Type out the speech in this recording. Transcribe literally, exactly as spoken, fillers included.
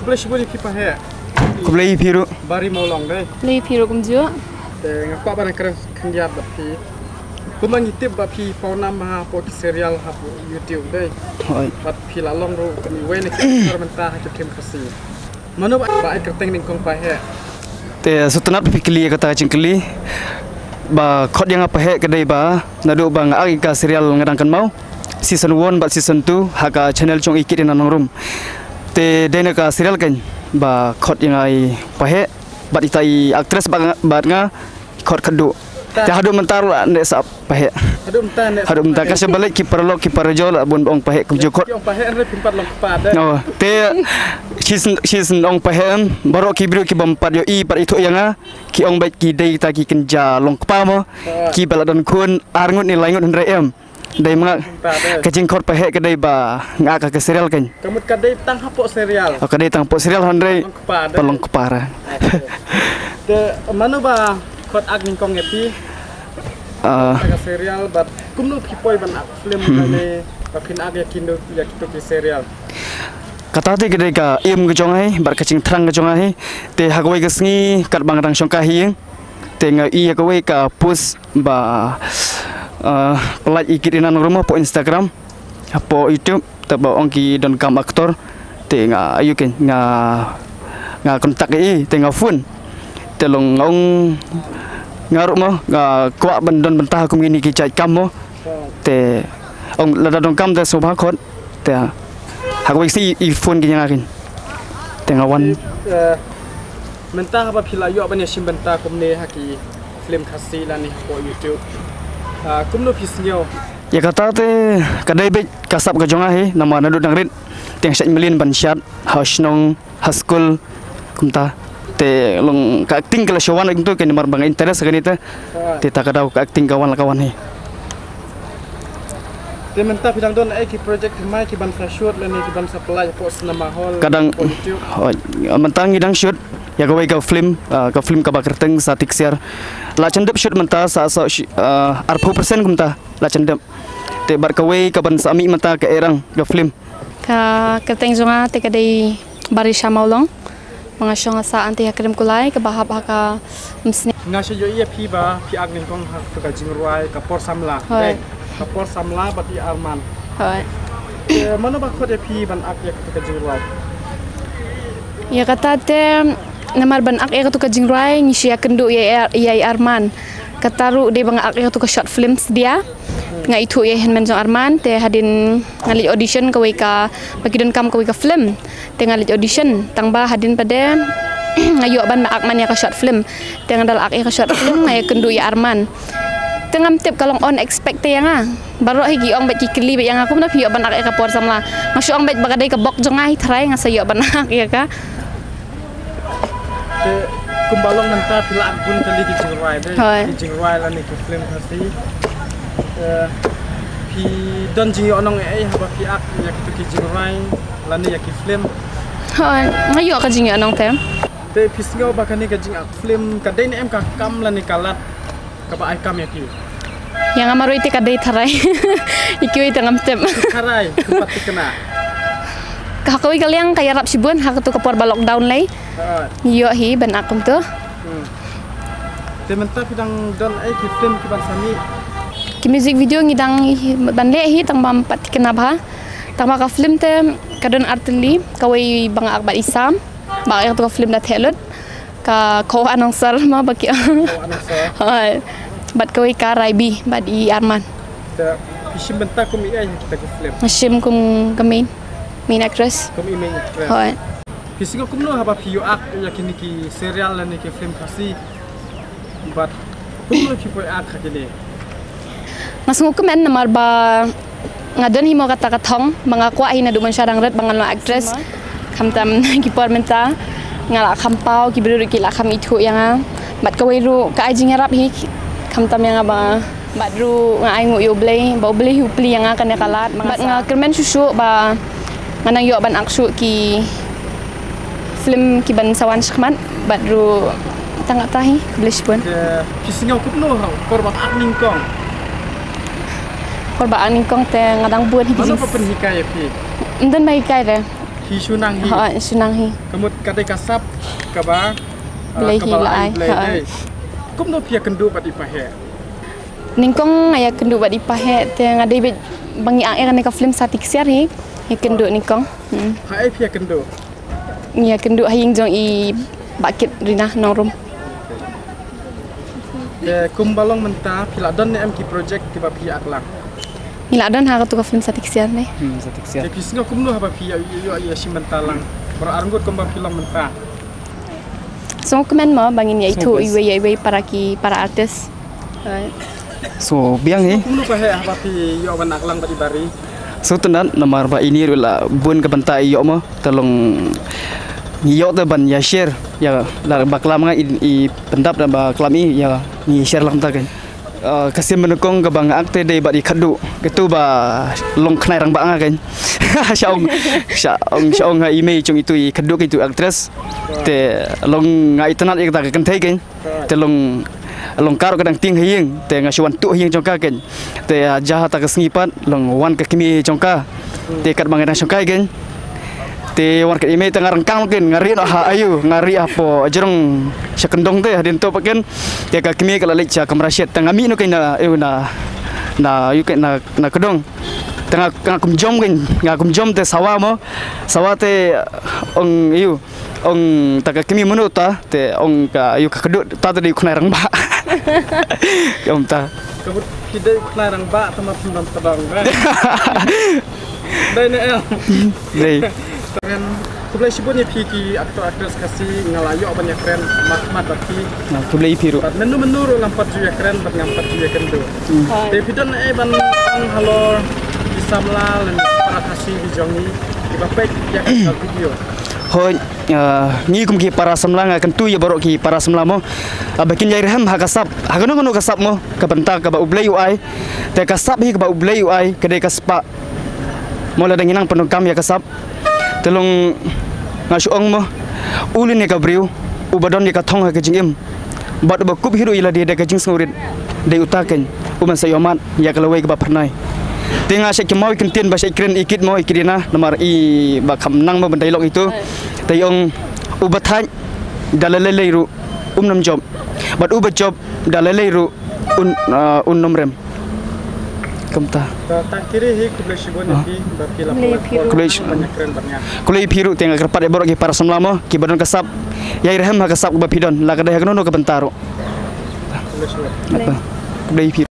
Khublei shibun ïa phi Paheh. Khublei ïa phi ruh. Bari mawlong dei. Khublei ïa phi ruh kumjuh. Te nga kwah ban kren khyndiat bad phi. Kumba ngi tip ba phi pawnam bha hapoh ki serial hapoh YouTube dei. Hooid. Bad phi la long ruh kane iwei na ki actor mynta ha ki film Khasi. Mano ba, ba ai kyrteng nyngkong Paheh? Te sngewtynnat ba phi kylli ïa kata ka jingkylli. Ba khot ïa nga Paheh ka dei ba naduh ba nga act ïa ka serial Nga Dang Kynmaw season one bad season two ha ka channel jong i Kit Ina Nongrum. Te dei na ka serial kan ba khot ïa nga i Paheh bad ita i actress bad nga, bad nga khot khadduh. Te haduh mynta ruh la ne sa Paheh. Haduh mynta ne sa Haduh mynta Paheh. Ka sha balei ki paralok ki parajor la bun ong Paheh kumjuh khot. Ki ong Paheh hynrei phim pat long kpa de. Oh, te shisien shisien ong Paheh em, baroh ki briew ki bym pat ïohi pat ithuh ïa nga. Ki ong beit ki dei kita ki kynja long kpa mo. Ah. Ki ba la don khun ar ngut ne lai ngut hynrei em. Dei ma nga. Mynta de. Ka jingkhot Paheh ka dei ba nga act ha ka serial kan. Ka mut ka dei tang hapoh serial. Oh, ka dei tang hapoh serial hynrei. Long kpa de. Pat long kpa re. Te mano ba khot act nyngkong ïa phi? Ah. Ha ka serial bad kumno phi poi ban act film Hmm. lane ba phin act ïa kino ïa kito ki serial? Kata te ka dei ka aim ka jong nga hi bad ka jingthrang ka jong nga hi. Te ha kawei ka sngi katba nga dang shong ka hi ïing. Te nga ïohi ïa kawei ka post ba, ah, pynlait i Kit Ina Nongrum hapoh Instagram, hapoh YouTube, te ba ong ki donkam actor. Te nga ïohi kan nga, nga contact ïa i, te nga phone. Te long nga ong nga ruh mo, nga kwah ban don bynta ha kum kine ki jait kam mo. Te ong lada donkam te sngewbha khot. Te ha kawei ka sngi i phone ki ïa nga kan. Te nga wan. Eh, mynta haba phi la ïoh ban ïashim bynta kumne ha ki film Khasi lane hapoh YouTube. Ah, kumno phi sngew? Ïa kata te ka dei beit ka sap ka jong nga hi namar naduh dang rit te nga shait mlien ban shad ha shnong ha skul kumta. Te long ka acting ka la shu wan kumta ka namar ba nga interest ha kane te. Ah. Te ta ka daw ka acting ka wan la ka wan hi. Te mynta phi dang don ei ki project phi mai ki ban sa shoot lane ki ban sa pynlait hapoh cinema hall, Ka dang hapoh YouTube? Hooid, mynta ngi dang shoot ïa kawei ka film, ah, ka film kaba kyrteng Sa Tik Siar. La jan dep shoot mynta sa, sa, ah, arphew percent kumta la jan dep. Te bad kawei ka ban sa mih mynta ka Erang ka film. Ka kyrteng jong nga te ka dei Barisha Mawlong. Ba nga shong nga sah hangtei ha Krimkulai kaba hap ha ka Umsning. Nga shu ïohi ïa phi ba phi act nyngkong ha kato ka jingrwai Ka Por Samla. Hooid. Dei, Ka Por Samla bad i Arman. Hooid. Eh, mano ba khot ïa phi ban act ïa kato ka jingrwai? Ïa kata te namar ban act ïa kato ka jingrwai ngi shu ïakynduh ïa, ïa, ïa i Arman. Kata ruh dei ba nga act ïa kato ka short film sdang. Nga ithuh ïa i hynmen jong Arman te hadien nga leit audition kawei ka, ba ki donkam kawei ka film. Te nga leit audition tang ba hadien pat de nga ïoh ban act man ïa ka short film. Te nga da la act ïa ka short film nga ïakynduh ïa Arman. Te ngam tip, ka long unexpected ïa nga. Baroh hi ki ong beit ki kylli beit ïa nga kumno phi ïoh ban act ïa Ka Por Samla. Nga shu ong beit ba ka dei ka bok jong nga hi tharai nga sa ïoh ban act ïa ka. Te kumba long mynta phi la act bun kali ki jingrwai dei. Hooid. Ki jingrwai lane ki film Khasi. Eh, phi don jingïohnong ei ei haba phi act ïa kito ki jingrwai lane ïa ki film? Hooid, nga ïoh ka jingïohnong te. Te phi sngew ba kane ka jing act film ka dei ne em ka kam lane ka lad kaba ai kam ïa phi? Ïa nga marwei te ka dei tharai. Ïa kiwei te ngam tip. Tharai, kumba thikna. Ka ha kawei ka liang ka ïarap shibun ha kato ka por ba lockdown lei. Ha. Ïoh hi ban act kumto. Hmm. Te mynta phi dang don ei ki film ki ban sa mih? Ki music video ngi dang hi, ban leh hi tang ba ym pat thikna bha. Tang ba ka film te ka don artylli, kawei ba nga act bad i Sam. Ba ïa kato ka film da theh lut. Ka Khaw Anong Sar ma ba ki. Khaw Anong Sar. Hooid. Bad kawei ka Raibi bad i Arman. Te phi shim bynta kum i ei ha kita ki film? Nga shim kum ka main, main actress. Kum i main actress. Hooid. Phi sngew kumno haba phi ïoh act ïa kine ki serial lane ki film Khasi? Bad kumno phi poi act ha kine? Nga sngewkmen namar ba nga don hi mo kata ka thong ba nga kwah hi naduh mynshuwa dang rit ba ngan long actress. Khamtam ki por mynta nga la kham paw, ki briew ruh ki la kham ithuh ïa nga. Bad kawei ruh ka ai jingïarap hi khamtam ïa nga ba, bad ruh nga ai nguh ïa U Blei ba U Blei hi u plie ïa nga kane ka lad. Bad nga kyrmen shuh shuh ba nga nang ïoh ban act shuh ki film ki ban sa wan shakhmat. Bad ruh tang kata hi, khublei shibun. Te phi sngew kumno ha por ba act nyngkong? Por ba act nyngkong te nga dang bun hi. Mano ba pynhikai ïa phi? Ym don ba hikai re. Hi Shunang hi. Ha, Shunang hi. Ka mut ka dei ka sap kaba, ah, Blei hi kaba la ai, Blei hi. Kumno phi ïakynduh bad i Paheh? Nyngkong nga ïakynduh bad i Paheh te nga dei beit ba ngi ang ïa kane ka film Sati Ksiar hi. Ïakynduh nyngkong. Hmm. Ha ei phi ïakynduh? Ngi ïakynduh ha ïing jong i Bah Kit Rina Nongrum. Te kumba long mynta phi la don ne em ki project kiba phi ïa klang? Ngi la don ha katu ka film Sati Ksiar ne. Hmm, Sati Ksiar. Te phi sngew kumno haba phi ïoh, ïoh, ïoh ïa shi mynta lang. Baroh arngut kumba phi long mynta. Sngewkmen mo ba ngin ïaithuh iwei ïa iwei para ki para artist. Right. So biang hi. Kumno ka heh haba phi ïoh ban ïa klang bad i Bari? So tynat namar ba ini ruh la bun ka bynta ïoh mo. Te long ngi ïoh te ban ïa share ïa la bakla ma nga i, i pyndap da bakla ma i ïa ngi share lang ta kan. Ah, ka sien ba nyngkong kaba nga act te dei bad i Khadduh. Katu ba long khnai rangbah nga kan. Sha ong, sha ong, sha ong ha i mei jong itu i Khadduh kan itu actress. Te long nga itynnad ïa kata ka kynthei kan. Te long, long ka ruh ka dang tieng ha ïing. Te nga shu wan tuh ha ïing jong ka kan. Te, ah, jia ha ta ka sngi pat long wan ka kmie jong ka. Te katba nga dang shongkai kan. Te wan ka i mei te nga ryngkang kan, nga rieh noh ha ayu, nga rieh hapoh jrong sha kyndong te hadien to pat kan. Te ka kmie ka la leit sha kamra shet. Te nga mih noh kan na, ayu na, na, ayu kan na, na kdong. Te nga, nga kumjom kan, nga kumjom te sawa mo. Sawa te ong ayu, ong ta ka kmie mano ta, te ong ka ayu ka Khadduh ta te dei u khnai rangbah. Ong ta. Ka mut phi dei u khnai rangbah te ma phi ban tdong ba. Dei ne em? Dei. Kren, khublei shibun ïa phi ki actor actress Khasi, nga la ïoh ban ïakren mat mat bad phi. Ah, khublei phi ruh. Bad mynno mynno ruh ngam pat ju ïakren bad ngam pat ju ïakynduh. Hmm. Te phi don ei ban ong halor ki samla lane para Khasi ki jong ngi kiba peit ïa ka video. Hooid, ah, ngi kum ki para samla nga kyntu ïa baroh ki para samla mo. Ah, ba kin ïai rhem ha ka sap. Ha kano kano ka sap mo, ka bynta kaba U Blei u ai. Te ka sap hi kaba U Blei u ai, ka dei ka spah. Mo lada ngi nang pyndonkam ïa ka sap. Te long nga shu ong mo. U lyngngoh ka briew uba don ïa ka thong ha ka jingim. Bad uba kup hi ruh ïa lade da ka jingsngewrit. Dei uta kan u ban sa ïohmad ïa ka lawei kaba phyrnai. Te nga shait kynmaw ïa ka ktien ba shait kren i Kit mo, i Kit Rina, namar i ba kham nang mo ban dialogue ito. Te i ong uba thait da lei lei ruh um nym jop. Bad uba jop da lei lei ruh un, ah, un nym rem. Kumta. Tang kine hi khublei shibun ïa phi ba phi la pynlong. Khublei shi-, khublei phi ruh te nga kyrpad ïa baroh ki para samla mo kiba don ka sap. Ïai rhem ha ka sap kaba phi don la ka dei ha kano kano ka bynta ruh. Khublei shibun. Khublei phi.